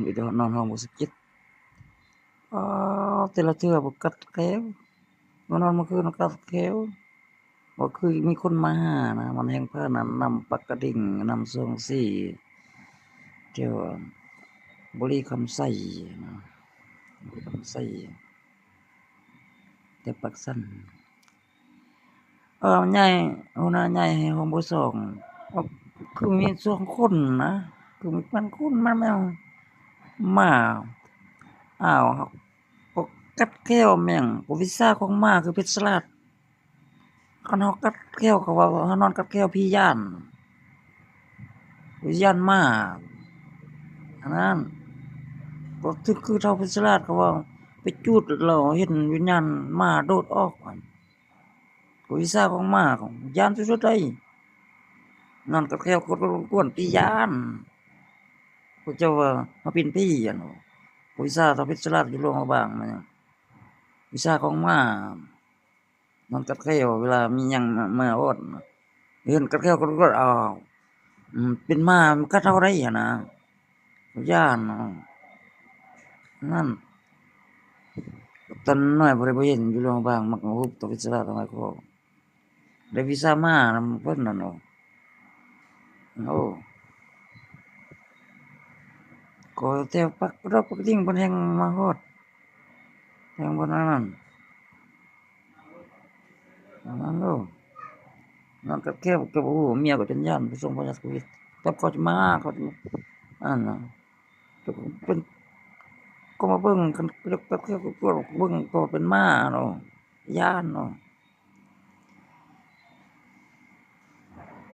ນອນຫ້ອງບໍ່ສະກິດ. ອໍ ແຕ່ລະເທື່ອບໍ່ກັດແຂ້ວ ມານອນມື້ຄືນກັດແຂ້ວ ບໍ່ຄືມີຄົນມາຫານະ. ມັນແຮ່ງພານຳ ນຳປາກກະດິງ ນຳສອງສີ່ ແຖວບໍລິຄຳໄຊນະ ບໍລິຄຳໄຊ ແຖວປາກຊັນ. ເອີ ໃຫຍ່ ຫົວໜ້າໃຫຍ່ໃຫ້ຫ້ອງບໍ່ສອງ ຄືມີສອງຄົນນະ ຄືມີແປດຄົນ ມັນແມ່ນໝາ ອ້າວ ກໍກັດແຂ້ວແມ່ງ ກໍວິຊາຂອງໝາຄືເປັດສະຫຼາດ. ຄັນເຮົາກັດແຂ້ວ ເຂົາວ່າເຮົານອນກັດແຂ້ວ ຜີຢ້ານ ຜີຢ້ານໝາ ອັນນັ້ນ ກໍຄື ຄືທ້າວເປັດສະຫຼາດ ເຂົາວ່າໄປຈູດແລ້ວເຫັນວິນຍານໝາໂດດອອກ. ກວນວິຊາຂອງໝາ ຢ້ານສຸດໆໄດ໋ ນອນກັດແຂ້ວ ກວນໆ ຕິຢ້ານ ພວກເຈົ້າວ່າເຮົາເປັນຜີຫັ້ນ. ກວນວິຊາທ້າວເພັດສະຫຼາດຢູ່ຫຼວງພະບາງ ມາຫຍັງ ວິຊາຂອງໝາ ນອນກັດແຂ້ວ ເວລາມີຫຍັງມາຮອດ ເຫັນກັດແຂ້ວ ກວນໆ ອ້າວ ເປັນໝາມັນກັດເຮົາໄດ້ຫັ້ນນະ. ຢ້ານເນາະ ນັ້ນ ຕອນນ້ອຍບໍ່ໄດ້ ບໍ່ເຫັນຢູ່ຫຼວງພະບາງ ມັກຮູບຕໍ່ວິຊາທຳໄມກໍ ໄດ້ວິຊາມານຳເພິ່ນນັ້ນເນາະ. ໂອ້ ກໍແຕ່ປັກດອກປັກດິງເພິ່ນແຮ່ງມາຮອດ ແຮ່ງບໍ່ນັ້ນ ອັນນັ້ນໂລ ນອນກັດແຂ້ວ ກໍບໍ່ຮູ້ ເມຍກໍຈົນຢ້ານ ໄປສົ່ງພະຍາດໂຄວິດ ຈັບເຂົາຈະມາ ເຂົາຈະ ອັນນະ ເປັນ ກໍມາເບິ່ງກັນ ກັດແຂ້ວ ກໍເບິ່ງກໍເປັນໝາເນາະ ຢ້ານເນາະ.